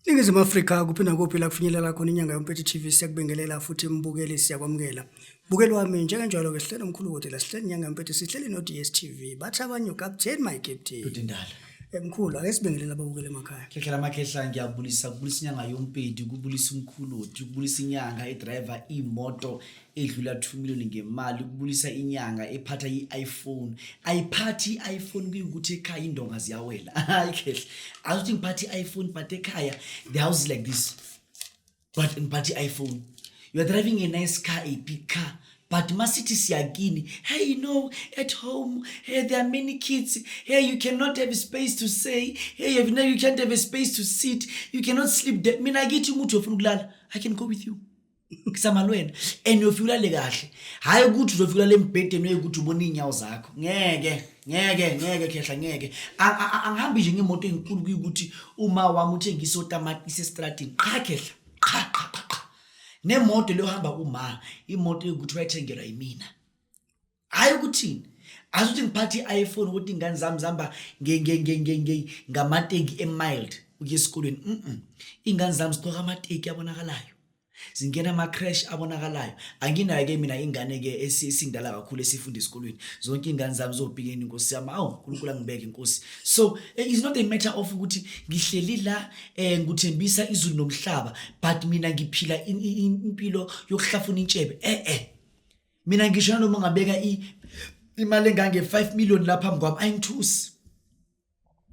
Ningizimu Afrika, kuphi nakuphi la kufinyelela khona iNyanga Yompethu TV, siyakubingelela futhi mbukeli, siyakwamukela. Mbukeli wami, njengenjalo ke sihleli omkhulu kodela, sihleli iNyanga Yompethu, sihleli no DStv. Bathi abanye uCaptain my Captain. Bhuti Ndala. Mkhulu, ake sibingelele ababukeli emakhaya. Khehla lamakhehla, ngiyabulisa, kubulisa iNyanga Yompedi, kubulisa umkhuludi, kubulisa inyanga edriver imoto edlula 2 million ngemali, kubulisa inyanga ephatha i-iPhone. Ayiphathi i-iPhone kuyukuthi ekhaya indonga ziyawela. Hayi khehla, azuthi ngiphathe i-iPhone but ekhaya the house is like this. But ngiphathe i-iPhone. You are driving a nice car, a big car. But masithi siyakini, hey, you know, at home, hey, there are many kids. Hey, you cannot have a space to say. Hey, you, know, you can't have a space to sit. You cannot sleep there. Mina kithi umuntu ofuna ukulala, I can go with you. Kusamalwena. And uyofika ulale kahle. Hayi ukuthi uzofika ulale embhedeni uyekuthi ubone iy'nyawo zakho. Ngeke, ngeke, ngeke khehla, ngeke. Angihambi nje ngemoto enkulu kuyukuthi uma wami uthengisa otamatisi estradini. Qha khehla, qha qha qha qha. Nemoto leyo hamba kuma, imoto yokuthi wayithengelwa yimina. Hayi ukuthini? Azuthi ngiphathe i-iPhone ukuthi ingane zami zihamba ngamateki emild ukuya esikolweni. Ingane zami zigqoka amateki abonakalayo. Zingena ama-crash abonakalayo. Anginayo-ke mina ingane-ke esindala kakhulu esifunda esikolweni. Zonke iy'ngane zami zopikeni, Nkosi yami. Awu, uNkulunkulu angibeke, Nkosi. So, it's not a matter of ukuthi ngihleli la ngikuthembisa izulu nomhlaba, but mina ngiphila impilo yokuhlafuna intshebe. Mina ngisho nanoma ngabeka imali engange 5 million lapha phambi kwami, ayingithusi.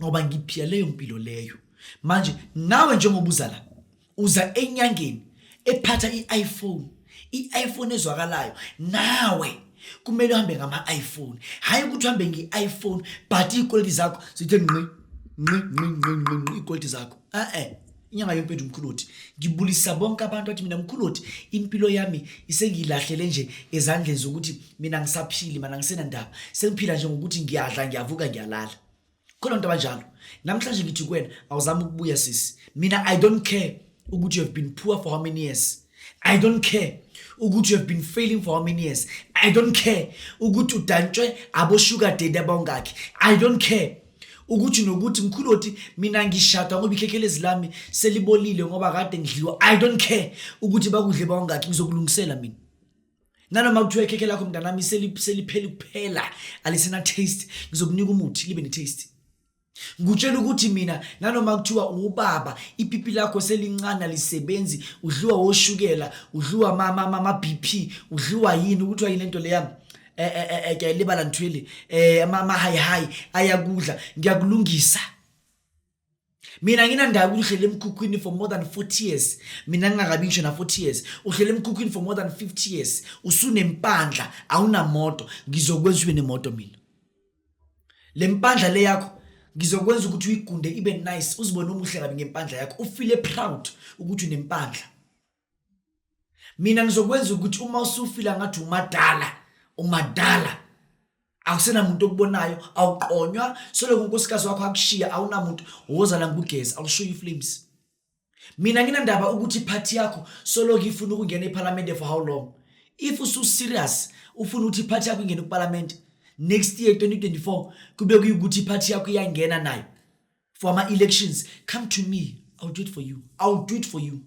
Ngoba ngiphila leyo mpilo leyo. Manje nawe njengoba uza la, uza enyangeni ephatha i-iPhone, i-iPhone ezwakalayo, nawe kumele uhambe ngama-iPhone. Hhayi ukuthi uhambe nge-iPhone but iy'kweleti zakho zithe ngqi ngqi ngqi ngqi ngqi ngqi iy'kweleti zakho. E-e, iNyanga Yompethu Mkhuloti, ngibulisa bonke abantu athi mina Mkhuloti impilo yami isengiyilahlele nje ezandleni zokuthi mina ngisaphili mana ngisenandaba, sengiphila nje ngokuthi ngiyadla, ngiyavuka, ngiyalala. Khona abantu abanjalo. Namhlanje ngithi kuwena awuzame ukubuya sisi. Mina I don't care ukuthi you have been poor for how many years. I don't care ukuthi you have been failing for how many years. I don't care ukuthi udantshwe abo sugar daddy abawungakhi. I don't care ukuthi nokuthi Mkhuloti mina ngishada ngoba ikhekhelezi lami selibolile ngoba kade ngidliwa. I don't care ukuthi bakudle bawungakhi, ngizokulungisela mina. Nanoma kuthiwa ikhekhe lakho mntanami selipheli kuphela, alisena taste, ngizokunika umuthi libe ne taste. Ngikutshela ukuthi mina nanoma kuthiwa ubaba ipipi lakho selincane alisebenzi, udliwa woshukela, udliwa ma BP, udliwa yini, ukuthiwa yini lento leya, ngiyayilibala nthwele, ama high high ayakudla, ngiyakulungisa. Mina nginandaba ukuthi uhlele emkhukhwini for more than 40 years, mina ngingakabi ngisho na 40 years, uhlele emkhukhwini for more than 50 years, usunempandla, awunamoto, ngizokwenza ube nemoto mina. Le mpandla le yakho ngizokwenza ukuthi uyigunde ibe nice, uzibone umuhle kabi ngempandla yakho, ufile proud ukuthi unempandla. Mina ngizokwenza ukuthi uma usufila ngathi umadala, umadala, akusenamuntu okubonayo, awuqonywa, soloko unkosikazi wakho akushiya, awunamuntu, woza la ngikugeze, I'll show you flames. Mina nginandaba ukuthi iphathi yakho soloko ifuna ukungena ephalamende for how long. If usu serious ufuna ukuthi iphathi yakho ingene kuphalamende next year 2024, kube kuyukuthi iphathi yakho iyangena nayo for ama elections, come to me, I'll do it for you. I'll do it for you.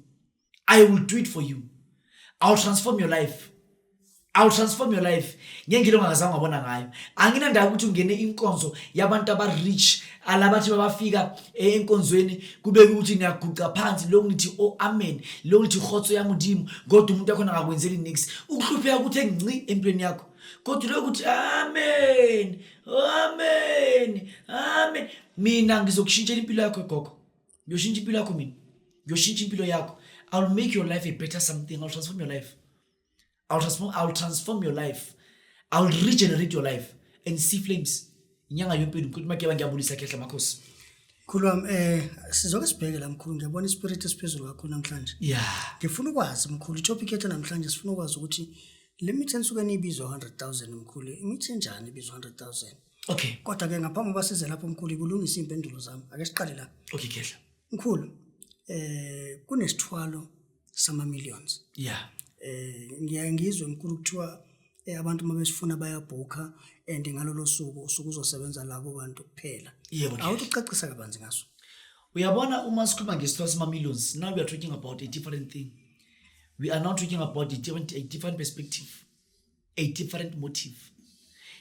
I will do it for you. I'll transform your life. I'll transform your life ngendlela ongakazange wabona ngayo. Anginandaba ukuthi ungene inkonzo yabantu aba-rich, alabathi babafika enkonzweni kube ukuthi niyaguqa phansi lokhu nithi oh amen, lokhu nithi khotso ya Modimo, kodwa umuntu akhona akakwenzeli niks. Ukuhlupheka kuthe ngci empilweni yakho. Kodwa lokhu uthi amen, amen, amen. Mina ngizokushintshela impilo yakho gogo. Ngiyoshintsha impilo yakho mina. Ngiyoshintsha impilo yakho. I'll make your life a better something. I'll transform your life. I'll transform your life. I'll regenerate your life and see flames. Inyanga yompilo mkhulu Makeba, ngiyabulisa khehla makhosi. Mkhulu wami, sizoke sibheke la mkhulu, ngiyabona ispirit esiphezulu kakhulu namhlanje. Ngifuna ukwazi mkhulu, itopic yethu namhlanje sifuna ukwazi ukuthi le mithi enisuke niyibizwa 100,000 mkhulu, imithi enjani ibizwa 100,000? Okay. Kodwa ke ngaphambi kokuba size lapho mkhulu, ikulungisa iy'mpendulo zami, ake siqale la. Okay, khehla. Mkhulu, kunesithwalo sama millions. Ngiyaye ngizwe mkhulu kuthiwa abantu uma besifuna bayabhukha and ngalolo suku usuke uzosebenza labo bantu kuphela. Yebo, khehla. Awuthi ucacisa kabanzi ngaso. Uyabona, uma sikhuluma ngesithwalo sama-millions, now we are talking about a different thing. We are now talking about a different perspective, a different motive.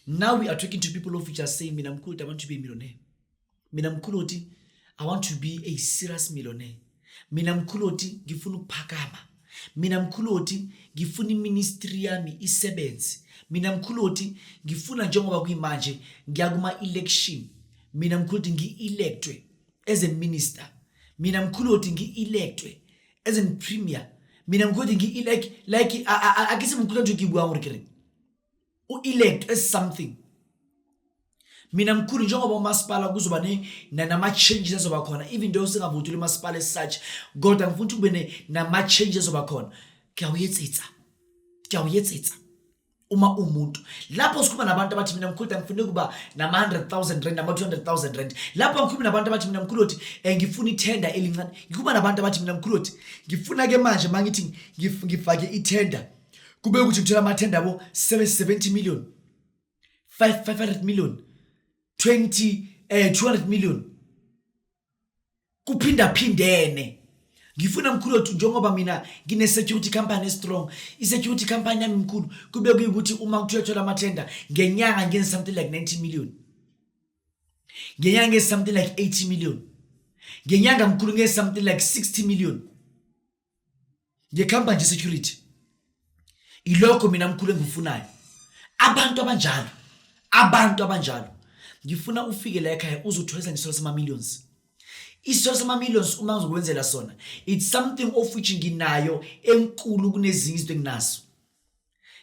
Now we are talking to people of which are saying, "Mina mkhulu, I want to be a millionaire. Mina mkhulu, I want to be a serious millionaire. Mina mkhulu, ngifuna ukuphakama. Mina mkhulu, ngifuna iministry yami isebenze. Mina mkhulu, ngifuna njengoba kuyimanje ngiya kuma-election, mina mkhulu, ngi-electwe as a minister. Mina mkhulu, ngi-electwe as a premier. Mina mkhulu, ngi-elect like a ke se mkhulu ntho ke buang gore ke reng o elect as something. Mina mkhulu, njengoba umasipala kuzoba nama-changes azoba khona, even though singavoteli umasipala as such, kodwa ngifuna ukuthi kube nama-changes azoba khona. Ke a o etsetsa, ke a o etsetsa." Uma umuntu lapho sikhuluma nabantu abathi, "Mina mkhulu, ngifuna ukuba nama-100 000 rand, nama-200 000 rand." Lapho ngikhuluma nabantu abathi, "Mina mkhulu, uthi ngifuna ithenda elincane." Ngikhuluma nabantu abathi, "Mina mkhulu, uthi ngifuna-ke manje ma ngithi ngifake ithenda, kube ukuthi ngithola amathenda abo 70 million, 5 500 million, 20 200 million, kuphinda phindene. Ngifuna mkhulu wethu, njengoba mina ngine-security company strong, i-security company yami mkhulu, kube kuyikuthi uma kuthiwa thola amathenda ngenyanga ngenze something like 90 million ngenyanga, ngenze something like 80 million ngenyanga mkhulu, ngenze something like 60 million ngecompany nje security. Ilokho mina mkhulu engikufunayo." Abantu abanjalo, abantu abanjalo, ngifuna ufike la ekhaya uzotholisa ngesithwalo sama-millions. Isithwalo sama-millions uma ngizokwenzela sona, it's something of which nginayo enkulu kunezinye izinto enginazo.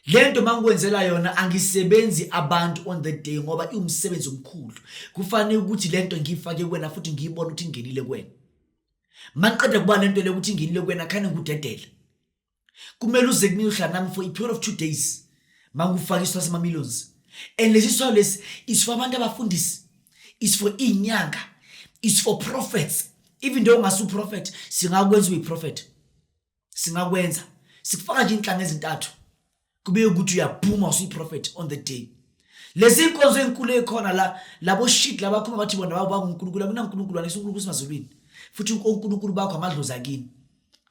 Le nto mangikwenzela yona, angisebenzi abantu on the day ngoba iwumsebenzi omkhulu. Kufanele ukuthi le nto ngiyifake kuwena futhi ngiyibone ukuthi ingenile kuwena. Mangiqeda kuba le nto le ukuthi ingenile kuwena, khane ngikudedele. Kumele uze kumina, uhlala nami for a period of 2 days mangufaka isithwalo sama-millions. And lesi sithwalo lesi is for abantu abafundisi, is for iy'nyanga, is for prophets. Even though ungasi-prophet, singakwenza uyi-prophet, singakwenza sikufaka nje inhlanga ezintathu, kube ukuthi uyaphuma usuyi-prophet on the day. Lezi nkonzo ey'nkulu ey'khona la, labo shit labakhuluma bathi bona babo bangunkulunkulu, akunankulunkulu anisa unkulunkulu usemazulwini, futhi onkulunkulu bakho amadlozi akini.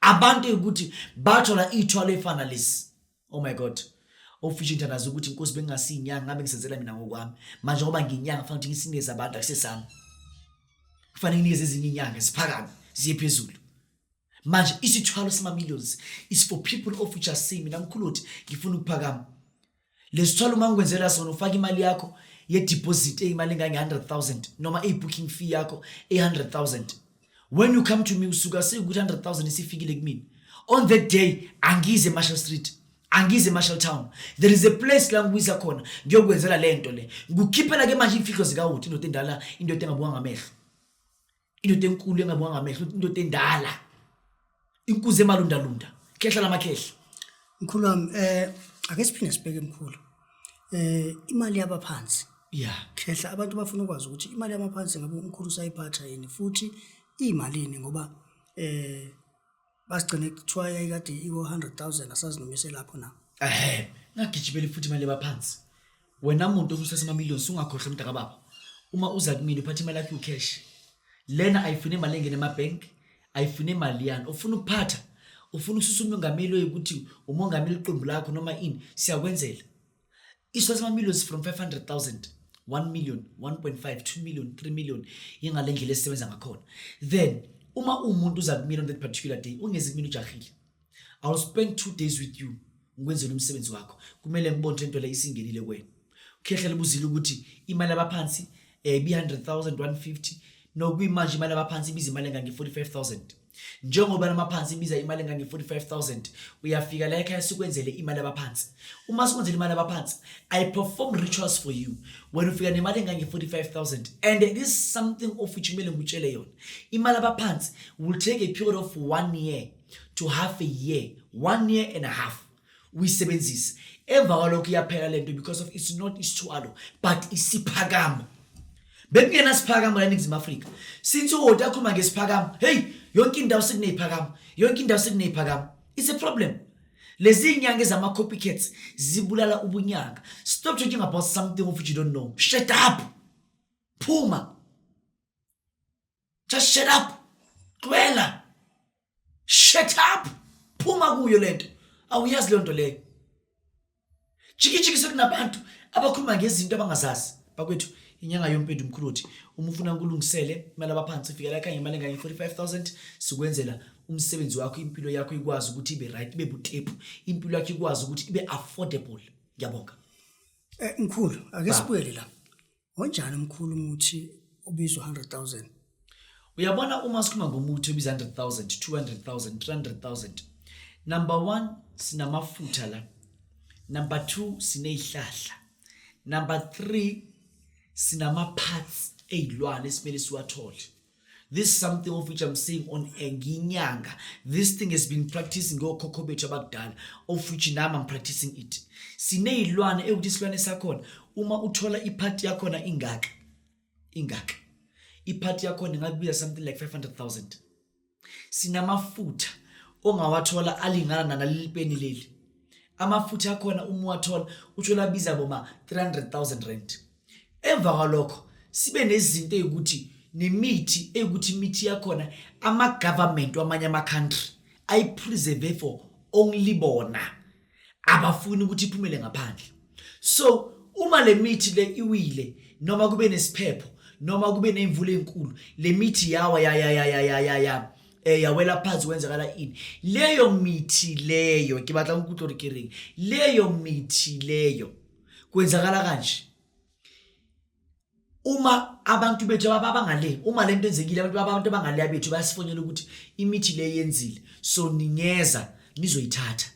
Abantu ey'kuthi bathola iy'thwalo ey'fana lesi, oh my God, ofisha inthandazo ukuthi, "Inkosi, bengingasiyinyanga ngabe ngisenzela mina ngokwami. Manje ngoba ngiyinyanga, kufanele ukuthi ngisinikeze abantu, akusesami, kufanele nginikeze ezinye inyanga ziphakame ziye phezulu." Manje isithwalo sama-millions is for people of which are saying, "Mina mkhulu, uthi ngifuna ukuphakama." Lesithwalo uma ngikwenzela sona, ufaka imali yakho ye-deposit eyimali engange-100 000 noma eyi-booking fee yakho eyi-100 000. When you come to me, usuka sekuthi 100 000 isifikile kumina. On that day angize eMarshall Street, angize eMarshall Town, there is a place la ngikuyisa khona ngiyokwenzela le nto le. Ngikukhiphela ke manje imfihlo zikawuthi indoda endala, indoda engabukwa ngamehlo, indoda enkulu engabukwa ngamehlo, indoda endala, inkuzi emalundalunda, khehla lamakhehla. Mkhulu wami, ake siphinde sibheke mkhulu. Imali yabaphansi. Khehla, abantu bafuna ukwazi ukuthi imali yabaphansi ngabe umkhulu usayiphatha yini, futhi iyimalini, ngoba basigcine kuthiwa yayikade iko 100,000, asazi noma iselapho na. Ngagijimeli futhi imali yabaphansi. Wena muntu ofisa ama millions, ungakhohlwa mntaka baba. Uma uza kumina uphatha imali yakho cash. Lena ayifune imali engene ema-bank, ayifune imali yani. Ufuna ukuphatha, ufuna ukususa umongameli oyikuthi umongameli iqembu lakho noma ini, siyakwenzela. Isithwalo sama millions from 500,000, 1 million, 1.5, 2 million, 3 million, ingale ndlela esisebenza ngakhona. Then uma umuntu uza kumina on that particular day, ungezi kumina ujahile. I will spend 2 days with you ngikwenzela umsebenzi wakho. Kumele ngibone into le isingenile kuwena. Ukhehla libuzile ukuthi imali abaphansi bi 100,000, 150, nokuyimanje imali abaphansi ibiza imali engange 45,000. Njengoba namaphansi ibiza imali engange 45,000, uyafika la ekhaya sikwenzele imali abaphansi. Uma sikwenzele imali abaphansi, I perform rituals for you. Wena ufika nemali engange 45,000, and this is something of which kumele ngikutshele yona. Imali abaphansi will take a period of one year to half a year, one year and a half. Uyisebenzise, emva kwalokho iyaphela lento, because of it's not isithwalo but isiphakamo. Bekungena siphakamo la eNingizimu Afrika since uHoti akhuluma ngesiphakamo. Hey, yonke indawo sekuneyiphakamo, yonke indawo sekuneyiphakamo. It's a problem. Lezi nyanga ezama-copycats zibulala ubunyanga. Stop talking about something of which you don't know. Shut up, phuma, just shut up, cwela, shut up, phuma kuyo lento, awuyazi leyo nto leyo. Jikijiki, sekunabantu abakhuluma ngezinto abangazazi. Bakwethu, inyanga yompethu, mkhuluthi, uma ufuna kulungisele imali abaphansi, fikela ekhaya ngemali engange-45 000, sikwenzela umsebenzi wakho, impilo yakho ikwazi ukuthi ibe right, ibe butepu, impilo yakho ikwazi ukuthi ibe affordable. Ngiyabonga. Mkhulu, ake sibuyele la. Onjani mkhulu umuthi obizwa 100,000? Uyabona, uma sikhuluma ngomuthi obiza 100,000, 200,000, 300,000, number 1, sinamafutha la, number 2, sinezihlahla, number 3, sinama parts eyilwane esimele siwathole. This is something of which I'm saying on air, nginyanga. This thing has been practicing ngokhokho bethu abakudala, of which nami I'm practicing it. Sineyilwane ekuthi isilwane sakhona, uma uthola ipart yakhona ingaka ingaka, ipart yakhona ingakubiza something like 500,000. Sinamafutha ongawathola alingana naleli peni leli. Amafutha akhona, uma uwathola, uthola abiza boma 300,000 rand. Emva kwalokho sibe nezinto ey'kuthi nemithi ey'kuthi imithi yakhona ama-government wamanye ama-country ayipreserve for only bona, abafuni ukuthi iphumele ngaphandle. So uma le mithi le iwile, noma kube nesiphepho, noma kube nemvula enkulu, le mithi yawa ya ya ya ya ya ya ya yawela phansi, kwenzakala ini? Leyo mithi leyo, ke batla nkutlwe gore ke reng, leyo mithi leyo kwenzakala kanje: uma abantu bethu abangale, uma lento enzekile, abantu abangale bethu bayasifonela ukuthi imithi le yenzile, so ningeza nizoyithatha.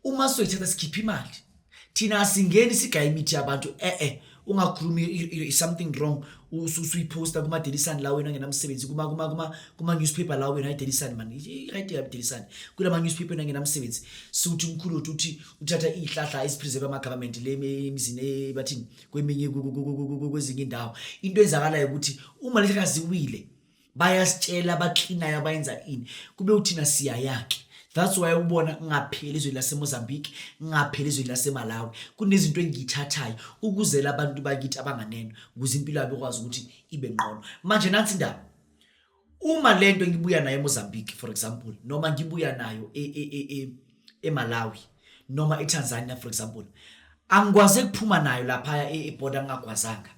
Uma sizoyithatha, sikhipha imali. Thina asingeni sigaye imithi yabantu. Ungakhulumi something wrong, usuyiposta kuma Daily Sun la wena ongenamsebenzi, kuma newspaper la wena, Daily Sun man, i-right ya Daily Sun, kulama newspaper wena ongenamsebenzi, suthi umkhulu uthi uthatha izihlahla ezipreserve ama government le emizini, bathini, kweminye kwezinye indawo. Into enzakalayo ukuthi uma lesihlahla siwile, bayasitshela abaklinayo, abayenza ini, kube uthina siyayake. That's why ubona ngapheli ezweni laseMozambique, ngapheli ezweni laseMalawi, kunezinto engiyithathayo ukuzela abantu bakithi abanganeno, ukuze impilo yabo ikwazi ukuthi ibe ngqono. Manje nansi indaba: uma lento ngibuya nayo eMozambique, for example, noma ngibuya nayo eMalawi noma eTanzania, for example, angikwazi ukuphuma nayo lapha eborder ngingagwazanga.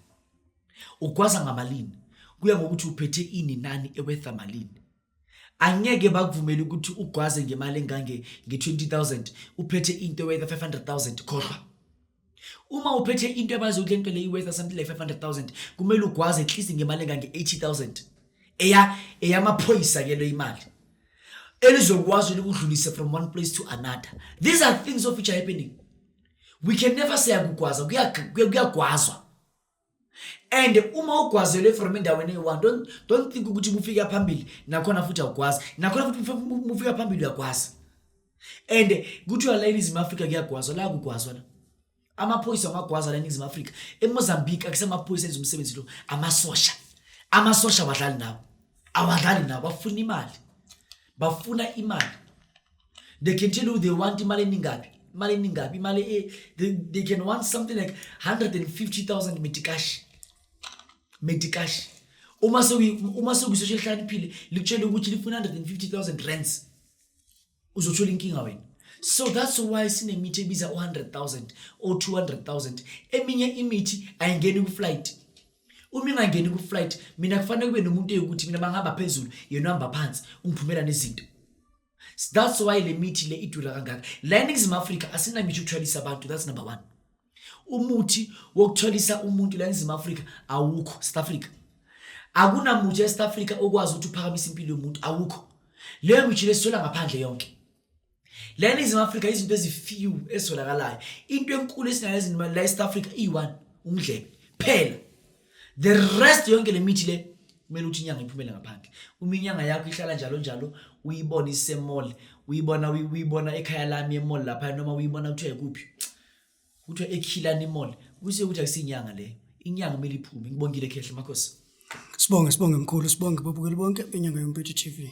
Ugwaza ngamalini? Kuya ngokuthi uphethe ini nani, eworth malini. Angeke bakuvumele ukuthi ugwaze ngemali engange nge-20,000 uphethe into eworth 500,000. Khohlwa. Uma uphethe into ebazi ukuthi lento le iworth something like 500,000, kumele ugwaze at least ngemali engange 80,000, eya eyamaphoyisa ke lo, imali elizokwazi ukudlulisa from one place to another. These are things of which are happening. We can never say akugwaza, kuyagwazwa. And uma ugwazelwe from endaweni eyi-one, don't think ukuthi bufika phambili nakhona futhi awugwazi, nakhona futhi bufika phambili uyagwaza. And kuthiwa la eNingizimu Afrika kuyagwazwa, la kugwazwa la, amaphoyisa ungagwaza la eNingizimu Afrika. EMozambique akusemaphoyisa enza umsebenzi lo, amasosha. Amasosha awadlali nawo, awadlali nawo, bafuna imali, bafuna imali. They can tell you they want imali eningapi, imali eningapi, imali they can want something like 150,000 metikash, metikash. Uma sekuyisosha elihlakaniphile likutshela ukuthi lifuna 150,000 rands, uzothola inkinga wena. So that's why sinemithi ebiza u-100,000 or 200,000. Eminye imithi ayingeni ku-flight. Uma ingangeni ku-flight, mina kufanele kube nomuntu eyukuthi mina bangihamba phezulu, yena uhamba phansi, ungiphumela nezinto. That's why le mithi le idura kangaka. La eNingizimu Afrika asinamithi yokuthwalisa abantu. That's number one. Umuthi wokuthwalisa umuntu la eNingizimu Afrika awukho. South Africa, akunamuthi eSouth Africa okwazi ukuthi uphakamise impilo yomuntu, awukho. Leyo mithi lesithola ngaphandle yonke. La eNingizimu Afrika izinto ezifew ezitholakalayo. Into enkulu esinayo la eSouth Africa iyi-one, umdlebe phela. The rest yonke le mithi le Kumele ukuthi inyanga iphumele ngaphandle. Uma inyanga yakho ihlala njalo njalo uyibona isemall, uyibona uyibona ekhaya lami emall lapha noma uyibona kuthiwa ikuphi. Kuthiwa ekhilani mall. Kuse ukuthi akusinyanga leyo. Inyanga kumele iphume. Ngibongile Khehle Makhosi. Sibonge sibonge mkhulu sibonge babukeli bonke benyanga yompethu TV.